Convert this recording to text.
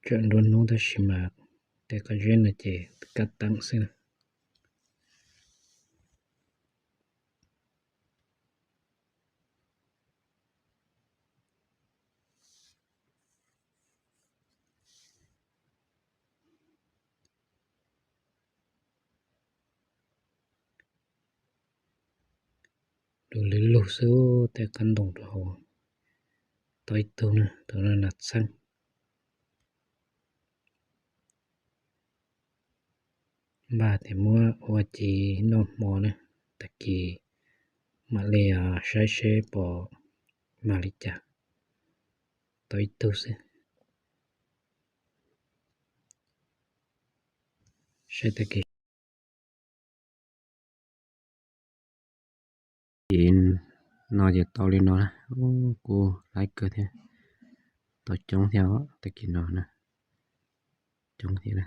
Tsam nruab hnub tab sis mas tej qab zeb no ces kab teeb xwb na. Lug lug lug xwb, tej qab ntoo rau hauv. Tau ib tug na, tus no nas txheeb. Npaj tias muab ua ci noj hmo na, tag kis mam li saib seb puas mag li cas. Tau ib tug xwb. Saib tag kis. Ces no ces tau li no na. Kuj laib kawg thiab. Tau coob thiab os, tag kis no na. Coob thiab na.